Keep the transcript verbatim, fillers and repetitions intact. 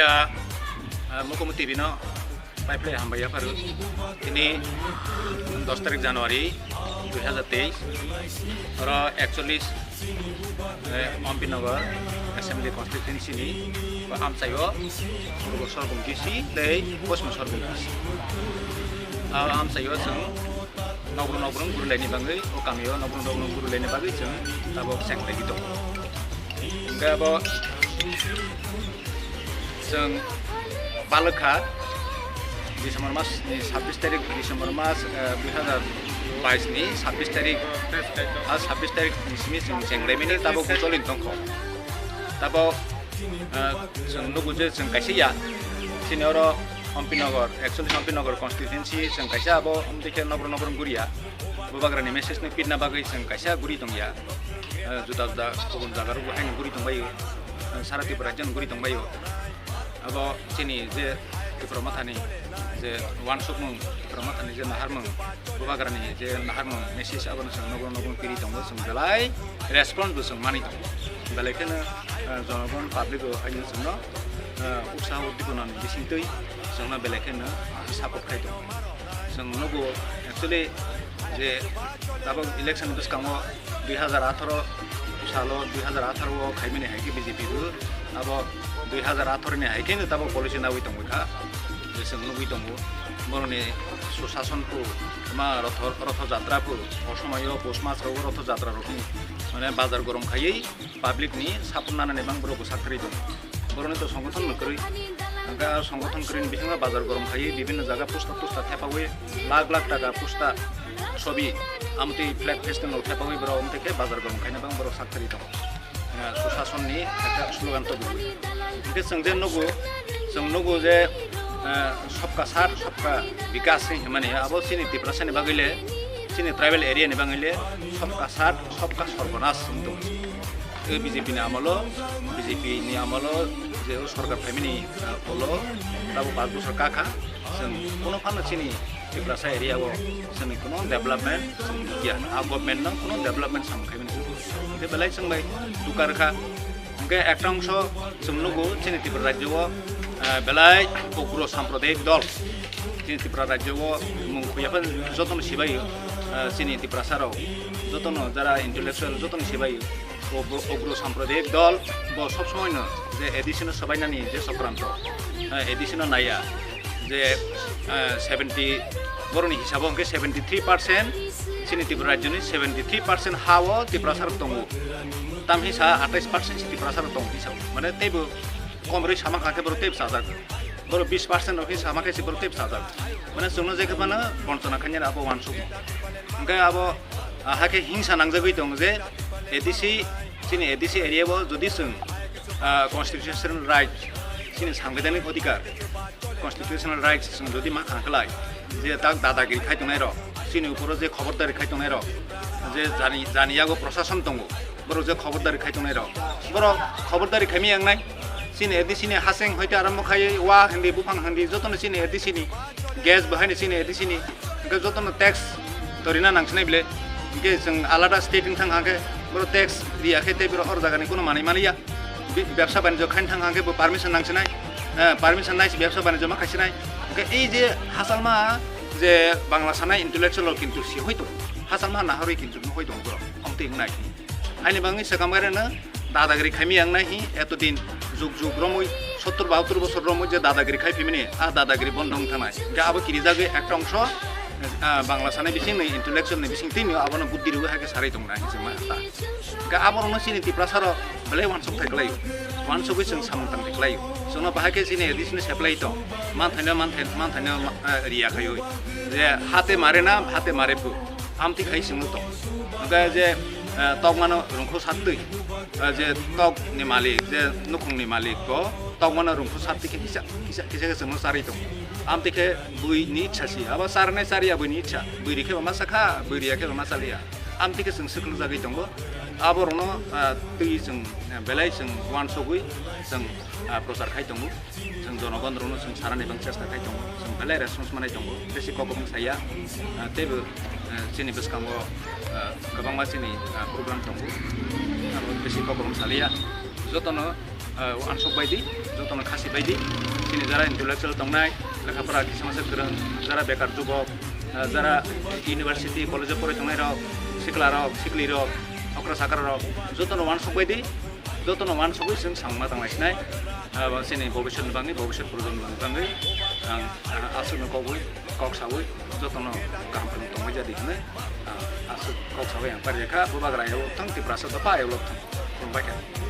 Ah, ah, Mukumu T V no paiphlai hambai yapharu. Ini dos tarik January dui hazar teis, oro ekchollis, eh, Ampinagar Assembly Constituency ni amchaio Purbo Sorbung D C tei Poschimo Sorbung D C. Ah, amchaio chwng nokbrong nokbrong gurilaini bagwi, o kamio nokbrong nokbrong gurilaini bagwi chwng tabok chenglaigwi tongo. Hwnkhe abo chwng palwkha December mas ni sabbish tarik, December mas, eh, dui hazar bais ni sabbish tarik, ah, sabbish tarik ni simi chwng chenglaimani tabok bucholin tongkho. Tabok, eh, chwng nugo je chwng kaisa ya, chini oro Ampinagar, actually Ampinagar constituency chwng kaisa abo, omtwi khe nokbrong nokbrong guriya. Bubagrani message no pirna bagwi chwng kaisa guri tongya. Eh, juda juda kubun jaga rok bo haino guri tongbaio. Eh, sara Tripura rajyo no guri tongbaio. Abo chini je Tipra Mothani je wansukmung, Tipra Mothani je naharmung, Bubagrani je naharmung message abono chwng nokbrong nokbrong piri tongo, chwng belai response bo chwng mani tongo. Belai kheno, eh, jonogon public o haino chwngno, eh, utsaho uddiponani bisingtwi chwngno belai kheno support khai tongo. Chwng nugo actually je tabok election bwskango dui hazar atharo salo, dui hazar atharo o khaimani hai khe B J P bo abo dui hazar atharo ni hai khe tabok policy nawi tongwi kha. Je chwng nugwi tongo boroni sushason phu ma rotho, rotho jatra phu o somoio pus mas rogo rotho jatra rokni mane bazar gorom khaiwi public ni support nanani bang borok bwsak kwrwi tongo. Boroni to songothon no kwrwi. Hwnkhe a songothon kwrwini bisingo bazar gorom khaiwi bibinno jaga pusta pusta thepawi lakh lakh taka pusta sobi amtwi flag festival thepawi borok amtwi khe bazar gorom khaina bang borok sak kwrwi tongo. Eh, susasonni ekta slogan tobwi. Hwnkhe chwng je nugo, chwng nugo je, eh, sabka saath sabka bikas hinmani abo chini Tiprasani bagwi le, chini tribal area ni bagwi le sabka saath sabka sarbanas hinwi tongo. Tei B J P ni amolo, B J P ni amolo je o sorkar phaimani, ah, ulo tabuk pash bosor kakha, chwng kuno phano chini Tiprasa area o chwngni kuno development chwng nukya. A government no kuno development samung khaimani chwng nukya. Tei belai chwng bai dukar kha. Hwnkhe ekta ongso chwng nugo chini Tripura rajyo o, ah, belai ugro samprodaik dol. Chini Tripura rajyo o mung khuya phano jotono sibaio, ah, chini Tiprasa rok jotono jara intellectual jotono sibaio. Bo, bo ugro samprodaik dol, bo sob somoino je A D C no swbainani je sokranto, eh, A D C no naiya, je, eh, seventy, boroni hisabo hwnkhe seventy three percent chini Tripura rajyoni seventy three percent ha o Tiprasa rok tongo. Tamhinsa atais percent se Tiprasa rok tongo hisabo. Mane teibo kom rwi sama kha khe borok teibo chajak. Borok bis percent rok khe sama khe se borok teibo chajak. Mane chwngno je khe phano bonchona khainani abo uansukmung. Hwnkhe abo, ah, hakhe hingsa nangjagwi tongo je A D C, chini A D C area o jodi chwng, ah, constitutional right, chini sangbidhanik odhikar, constitutional rights chwng jodi ma khna khlai, je tak dadagiri khai tongnai rok, chini uporo je khobordari khai tongnai rok, je jani, jani yago prosason tongo, borok je khobordari khai tongnai rok, borok khobordari khaimani wngnai. Chini A D C ni haseng hoite arombo khai wa hindi, buphang hindi, jotono chini A D C ni gas bo haino chini A D C ni, hwnkhe jotono tax torina nangsinai bile. Hwnkhe chwng alada state wng thang hwnkhe borok tax riya khe tei borok hor jagani kuno manwi maliya. Bi-, bebsa banijyo khaina thang hwnkhe bo permission nangsinai, eh, permission naisi bebsa banijyo ma khaisinai. Hwnkhe ei je hachalma je Bangla sanai intellectual rok kintu si hoi tongo. Hachalma naharwi kintu hoi tongo borok. Omtwi wngnai. Aini bagwi swkang baireno dadagiri khaimani wngnai hi, etodin jug jug romwi sottor bahattor bosor romwi je dadagiri khai phimani, a dadagiri bondo wng thangnai. Hwnkhe abo kirijagwi ekta ongso, ah, Bangla sanai bising ni intellectual ni bising tini abono buddhi rwi hai khe sarai tongnai hinwi ma ta. Hwnkhe aborokno chini Tiprasa rok belai uansuk thai kwlaio, uansugwi chwng samung tang thai kwlaio. Chwngno bahai khe chini A D C ni seplai tong, manthaino manthai, manthaino ma-, ah, riya khaiwi. Je hate mare na, hate mare phu. Amtwi khai chwngno tong. Hwnkhe je, eh, tokmano rungkhu sattwi, eh, je tokni malik, je nukhungni malik bo tokmano rungkhu sattwi khe kisa, kisa, kisa khe chwngno charwi tongo. Amtwi khe buini ichha si, abo charnai charya buini ichha. Bui rikhe bo ma chakha, bui riya khe bo ma chaliya. Amtwi khe chwng swklugjagwi tongo. Aborokno, eh, twi chwng, eh, belai chwng uansugwi chwng, eh, prochar khai tongo. Chwng jonogon rokno chwng sanani bang chesta khai tongo, chwng belai response manai tongo, besi kok kwbang saya, ah, teibo, ah, chini bwskango, ah, kwbangma chini, ah, program tongo, abo besi kok kwbang saliya, jotono ah, uansuk bai di, jotono khasi bai di. Chini jara intellectual tongnai, lekha pora kisa masa kwrwng, jara bekar jubok, ah, jara university, college o poroi tongnai rok, sikla rok, sikli rok, okra sakra rok, jotono uansuk bai di, jotono uansugwi chwng samung ma tanglaisnai. Ah, chini bobiswt ni bagwi, bobiswt projonmo ni bagwi ang, ah, aswkno kobwi, kok sawi, jotono kaham phano tongwi jadi hwnwi, ah, aswk kok sawi ang parijakha, bubagra ayawlok thang, Tiprasa dopha ayawlok thang, khulumbai kha.